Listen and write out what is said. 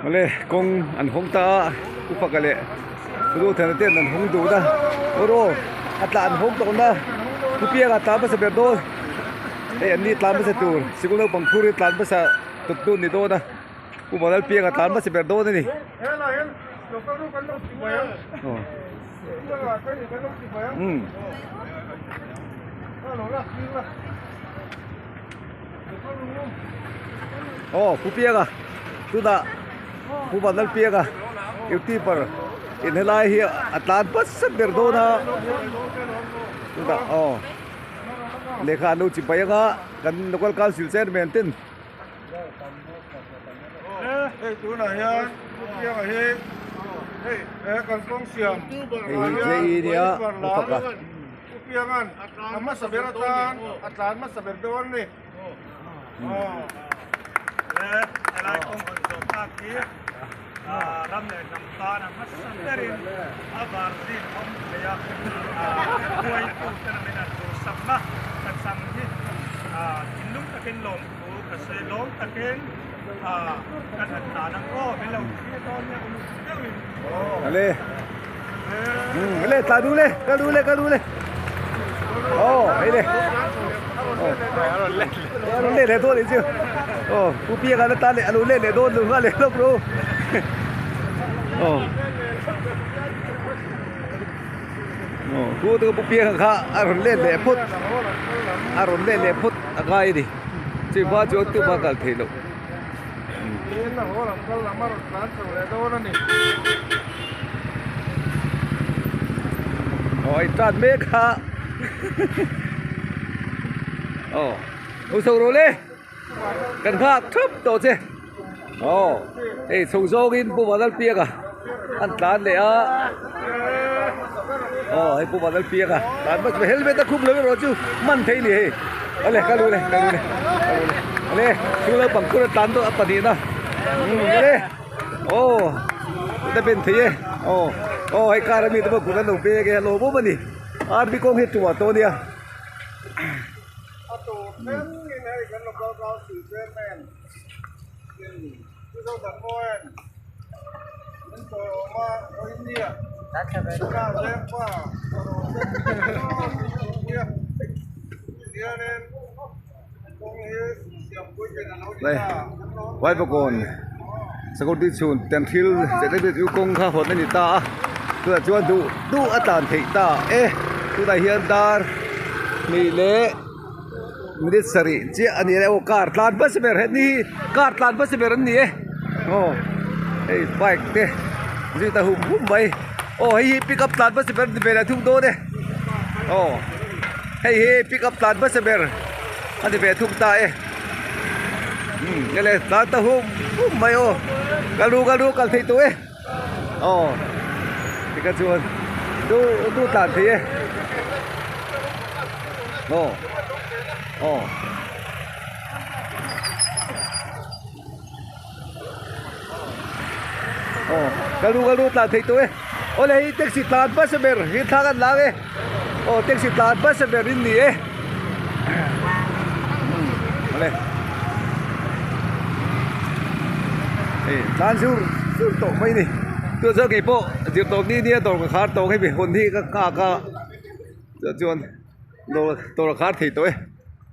Awle kawng an hawng ta a upaka leh Ruthana ten an hawng dun a aw a tla an hawng tawh na thupianga tlan hmasa ber dawn hei an ni tlan hmasa tur sikul naupang phur hi tlan hmasa tawp dun ni dawn a Pu Vanlalpianga tlan hmasa ber dawn a ni. Aw Pu Pianga tunah Pu Vanlalpianga youtuber in helai hi a tlan hmasa ber dawn a tunah aw lehkha an lo chi paih anga kan local council chairman ten Hei tunah hian Pu Pianga hi hei he kan kawng siam hei hi JE nia Pu Faka. Pu Pianga'n a hmasa ber atan a tlan hmasa ber dawn a ni. Helai kawng hawn zawh tak hi ram leh hnam tan a hmasa berin a var zin awm thei a, hruaitu te lamin an duhsakna ka chang hi thinlung takin lawmthu ka sawi lawm takin kan han tan ang aw min lo thlir dawn nia uluk deuhin. Ale. Le tla du le ka du le ka du le. Oh, hei le. Oh. Le le dawn ni chu. Oh, pu pianga na tan le alo le le dawn lu nga le lo bro. Oh. Oh, pu tu pu pianga kha a rawn let leh phut. A rawn let leh phut a ngai a ni. Chu hma chu tu hma kal thei loh. Aw a intan mek a aw lo chho rawh le kan nghak thap tawh che aw hei chho zawngin Pu Vanlalpianga an tlan leh a aw hei Pu Vanlalpianga tlan hmasa helmet a khum lo erawh chu hman theih a ni hei awle ka lu le ka lu le ka lu le awle chu naupang khur a tlan dawn a pahnihna umm awle. Aw ta ben thei e aw aw hei car ami te pawh kut an lo pek e a lawmawm a ni army kawng hi tumah tawh a nia. A tur thlengin hei kan local council chairman Pu Zothanmawia'n min tawiawm a Roinnia car vengpa hianin Vaivakawn security chhun ten thil chu kawng kha hawn a ni ta a tunah chuan duh duh a tlan theih ta e tunah hian dar hnih leh minute sarih chiah a ni a aw car tlan hmasa ber he ni hi car tlan hmasa ber an ni e aw hei bike te zui ta hum hum mai aw hei hi pickup tlan hmasa ber ni ve leh thung dawn e aw. Hei hi pick up tlan hmasa ber a ni ve thung ta e umm ele tlan ta hum hum mai aw ka lu ka lu kal thei tawh e aw tikha chuan du du tlan thei e aw aw. Aw ka lu ka lu tlan thei tawh e aw le hei taxi tlan hmasa ber hi thla kan lang e aw taxi tlan hmasa ber in ni e awle hei tlan zur zur tawh mai a ni chu chuan kei pawh zir tawp ni nia dawr ka khar tawh hemi hun hi ka nghak a chuan dawr dawr a khar thei tawh e.